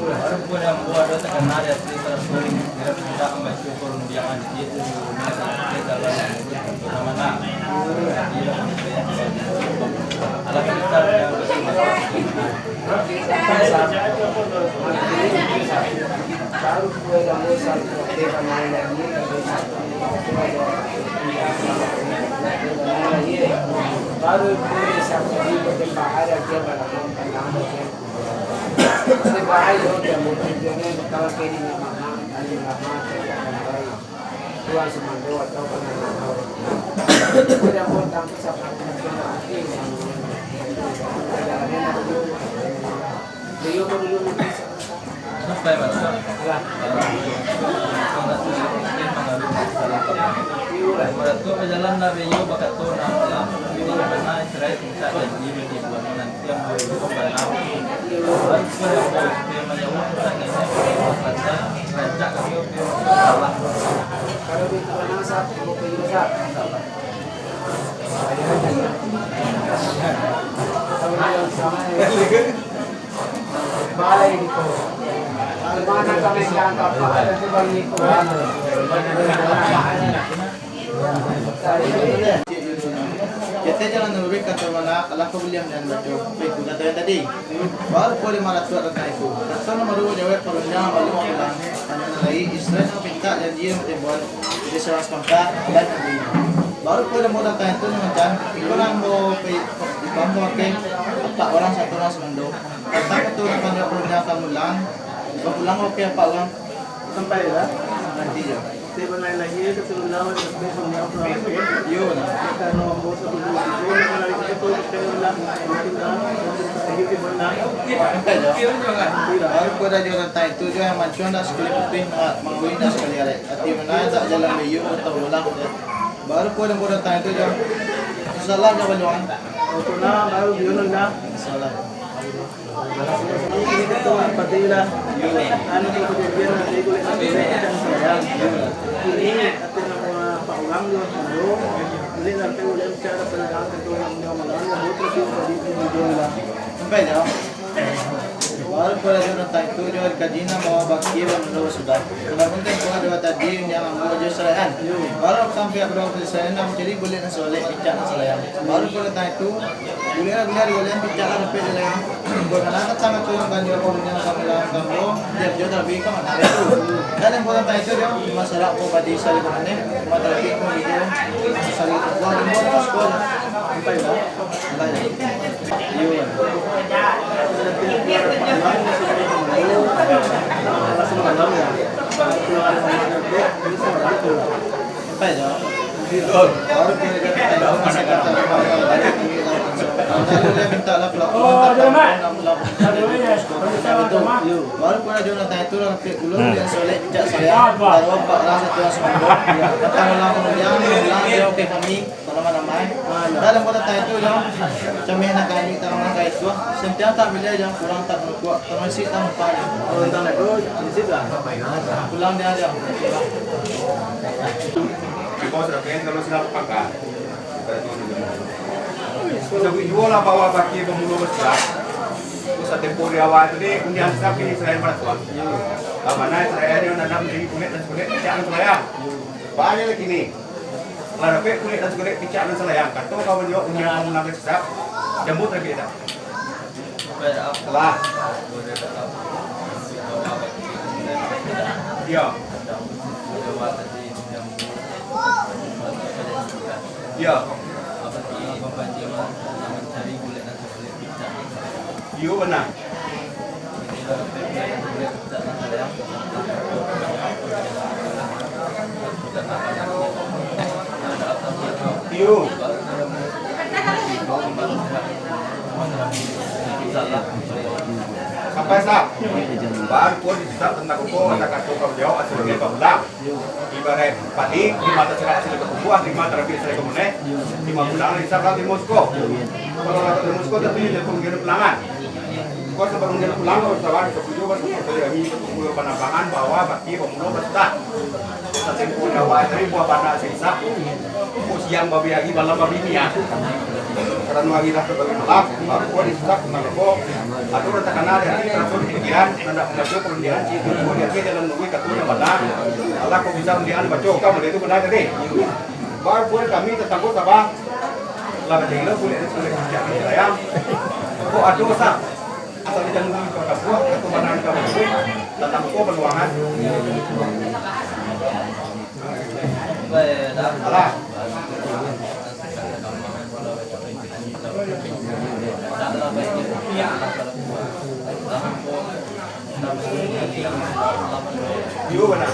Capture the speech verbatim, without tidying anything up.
Baru pun yang buah tu takana di hati salah suling, kira pindah ambai syukur undiangan di itu, di rumah sakit dalam mana-mana. Alah kita yang bersama-sama. Baru pun sampai di tempat ada dia barang. Sampai mana? Alah. Baratok bajalan lah baiyo bakato, nah, lah. Bana Israel mintak janji bagi buah nanti yang boleh buah bana. Buat buah yang boleh supaya manjawab pertanyaan yang berkata, rancak kami oke masalah. Kalau begitu, bana, Sab, mau pergi, Sab. Salah. Kita jalan lurus ka Tarumanak, alah ka buliah jan baco, baik kato yang tadi. Baru pun limo ratuih datang itu. Raso nomor duo jawab parundiangan, lalu pulang. Hanya nan lain, Israel nan mintak janji nan dibuat di seorang sepangka, dan nanti. Baru pun nomor datang itu nan macam, iko nan ambo pe-, iko ambo pakai, apak urang satu urang samando. Datang ka tu, nak panjang panjang ka mulang. Bapulang oke, apak urang. Sampai lah. Nanti jo. Tiba lain lagi, keturunan, sampai punya pulang lagi. Yo lah. Karena ambo satu dua tiga, yang lagi kita tu, kita nak, kita nak, kita nak. Sampai jo. Baru pun dah jo datang itu jo, yang mancung dah sekali putih, nak mangawin dah sekali arek. Hati mana tak jalan baiyo, atau ulang. Baru pun dah datang itu jo. Insyaallah jo, baluang. Oke, nah, baru baiyo, nah. Insyaallah. Ini ketua partai lah. Anu, kalau kejadian nanti boleh sampai dan sayang. Ini kata nama Pak Ulang juga, boleh nanti boleh bicara tentang ketua yang mudah-mudahan yang buat lebih dari ini juga lah. Sampai jauh. Baru pun dah datang itu jo, kaji nak bawa bakil yang dulu sudah. Kalau pun tempoh ado tadi yang ambo jo salayang. Baru sampai ado salayang, nak mencari bulik nan soleh, picak nan salayang. Baru pun datang itu, bulik lah, bulik lah, bulik lah, picak lah, dapek salayang. Buat mana datang itu yang banjir, pun yang sama dalam kampung, tiap jauh tapi kan ada itu. Dan yang buat datang itu jo, masalah pun padi sali pun aneh, mata lagi pun video, sali buat, buat sekolah. Sampai lah. Baru pun dah jo datang itu lah, ulun yang soleh, picak salayang, baru apak lah satu lah semua. Datang ulang kemudian, ulang dia oke kami. Ramai-ramai. Ah, iyo. Dalam kota Thai tu, jo. Cameh nak kami, tangan nak kami tu. Sentiang tak bila, jo. Kurang tak berkuat. Termasuk tak lupa, jo. Kalau tak nak tu, prinsip lah. Pulang dia, jo. Di bawah sudah pengen, kalau sudah pakai. Sudah jual lah bawa baki pemulung besar. Terus tempo di awal tu ni, undian sapi Israel pada tuan. Mana Israel ni, nak menjadi kulit dan kulit, jangan sembahyang. Banyak lagi ni. Lah dapek kulik nan sagorek, picak nan salayang. Kato kawan jo, undian kamu nan sisap. Jambu tapi dak. Lah. Iyo. Iyo. Iyo, bana. Iyo. Sampai, Sab. Baru pun disisap tentang kuko, tentang kato kau jawab, asal dia kau pulang. Ibarat padi, di mata cerak asal dia kau buah, di mata rapi asal dia kau muneh, di mata pulang, disisap lah di Moskow. Kalau lah di Moskow, tapi dia pun kena pulangan. Kau sabalun den pulang, kau sabar, kau tuju, kau tuju, kami, kau tuju, panambahan, bawa, baki, bamulo, basudah. Satempo nyawa, dari buah bana sisa. Kau siang babi hari, malam babi ni, ya. Karano hari lah terbagi malam, baru kau disesak, malam kau. Atau orang takana dari hati, terasa di pikiran, nak membaca perundian, cik, kau di hati, dalam nunggu, kata yang bana. Alah, kau bisa undian, baca, kau boleh tu bana tadi. Baru buat kami, tetangga, sabar. Lah, kata gila, boleh, boleh, boleh, ayam. Kau ada, sah. Asal di jalur ka kapuah, ka tumbanan ka bukui, datang ko paluangan. Alah. Iyo, bana.